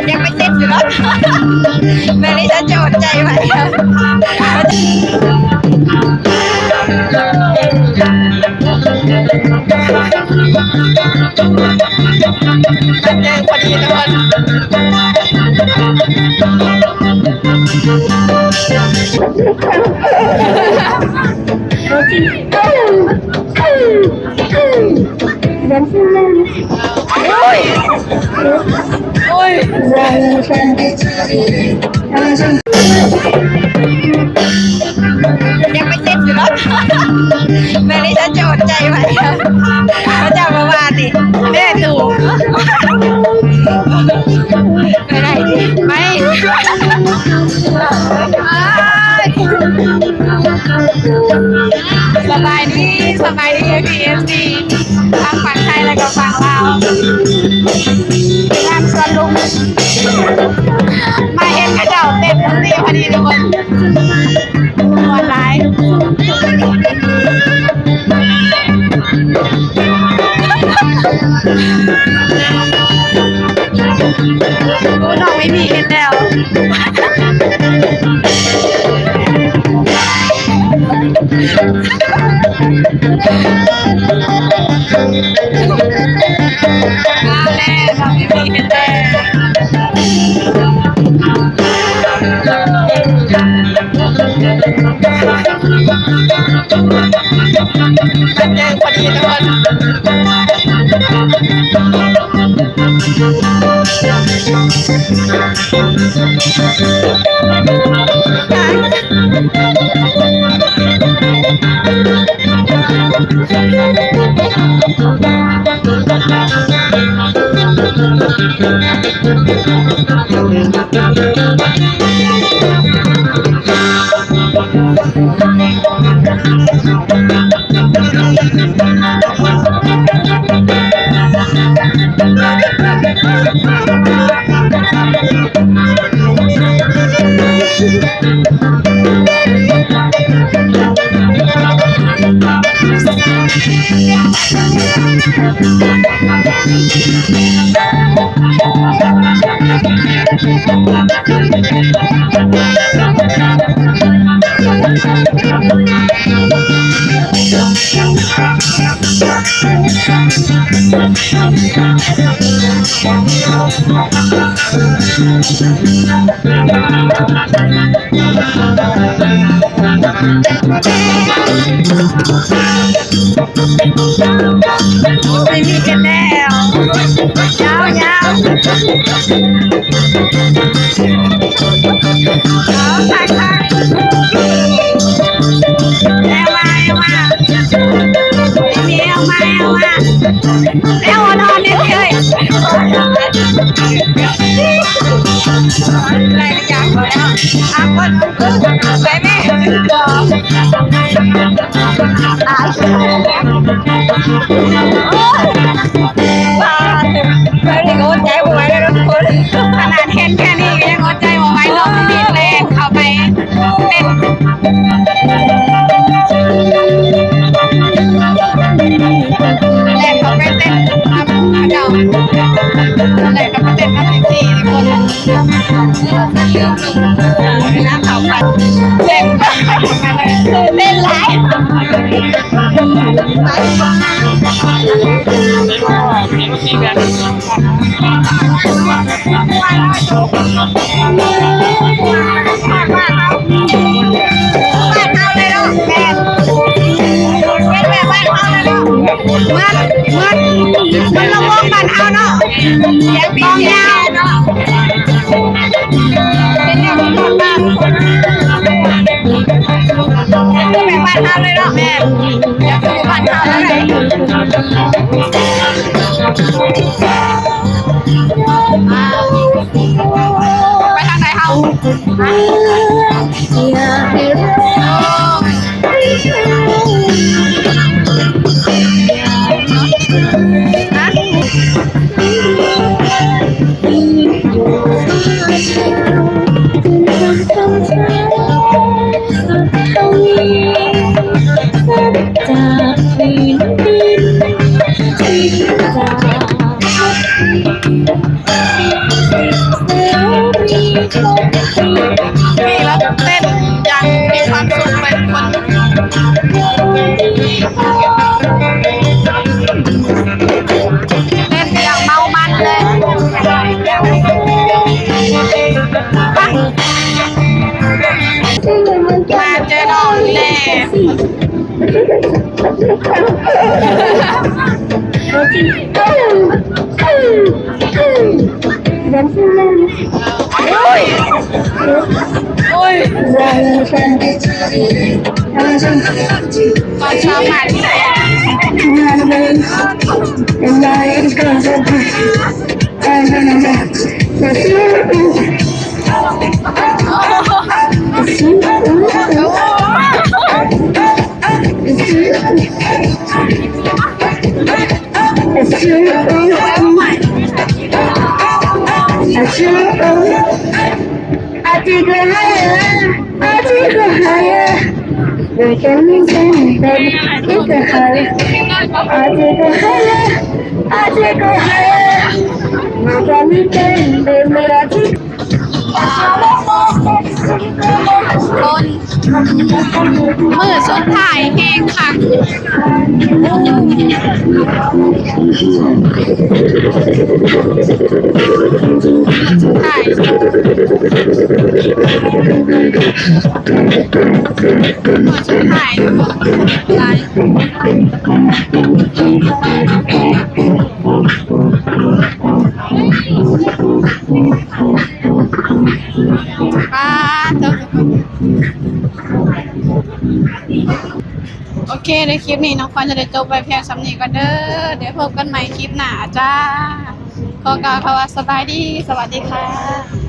ຍັງໄປເຕັ້ນຢູ່ເນາະ ແມ່ນີ້ຈະໂຈດໃຈໄວ້ ແປັບໜຶ່ງພໍດີທຸກຄົນ ໂອ້ຍ ໂອ້ຍ ຍັງໄປເຕັ້ນຢູ່ເນາະ ແມ່ນີ້ຈະໂຈດໃຈໄວ້ ເຂົາເຈົ້າມາວ່ານີ້ ແມ່ຕູ້ ໄປໄດ້ ໄປ ສະບາຍດີ ສະບາຍດີ ເອັຟຊີ ເອັຟຊີ ທັງຝັ່ງໄທ ແລະກໍຝັ່ງລາວ ງານສວນລຸມ ມາເຫັນເຂົາເຈົ້າເຕັ້ນຢູ່ນີ້ພໍດີທຸກຄົນ ມ່ວນຫຼາຍ ໂອ້ ນ້ອງມີມີເຮັດແລ້ວ ມາແລ້ວ ນ້ອງມີມີເຮັດແລ້ວ ແປັບໜຶ່ງພໍດີທຸກຄົນ ໄປມີກັນແລ້ວ ຍາວໆ ເອົາ ທັກໆ ແອວມາ ແອວມາ ມີແອວມາ ແອວມາ ແອວອ່ອນໆ ນີ້ເອີຍ ໄດ້ ຢາກໄປແລ້ວ ອາ ຄົນ ໄປແມ່ ອາຍ ໂອ້ຍ ເພິ່ນນີ້ກໍອົດໃຈບໍ່ໄຫວແລ້ວທຸກຄົນ ຂະໜາດເຫັນແຄ່ນີ້ກໍຍັງອົດໃຈບໍ່ໄຫວ ລອງເຮັດແລ້ວເຂົ້າໄປເຕັ້ນ ແລ່ນເຂົ້າໄປເຕັ້ນນຳເຂົາເຈົ້າ ແລ່ນເຂົ້າໄປເຕັ້ນນຳເອັຟຊີທຸກຄົນ ເວລາເຂົ້າໄປເຕັ້ນ ຕື່ນເຕັ້ນຫຼາຍ ບ້ານເຮົາເລີຍເນາະ ແມ່ນ ເປັນແບບບ້ານເຮົາເລີຍເນາະ ເໝືອນ ເໝືອນ ເໝືອນລຳວົງບ້ານເຮົາເນາະ ສຽງກອງຍາວເນາະ ເປັນແນວຄົນບ້ານ ເປັນແບບບ້ານເຮົາເລີຍເນາະ ແມ່ນ ແບບບ້ານເຮົາເລີຍ ໄປທາງໃດເຮົາ? ຮະ? ຈາກພື້ນດິນ ຈາກ ໂອ້ຍ ໂອ້ຍ ຄວາມສາມາດທີ່ ຄົນ ມື້ສຸດທ້າຍແຮງຄັກ ມື້ສຸດທ້າຍ ມື້ສຸດທ້າຍ ຫຼາຍ ປາດໂທ້ ໂອເຄ ໃນຄລິບນີ້ນ້ອງຄວັນຈະໄດ້ຈົບໄວ້ພຽງສ່ຳນີ້ກ່ອນເດີ ດຽວພົບກັນໃໝ່ຄລິບໜ້າຈ້າ ຂໍກ່າວຄຳວ່າສະບາຍດີ ສະຫວັດດີຄ່ະ.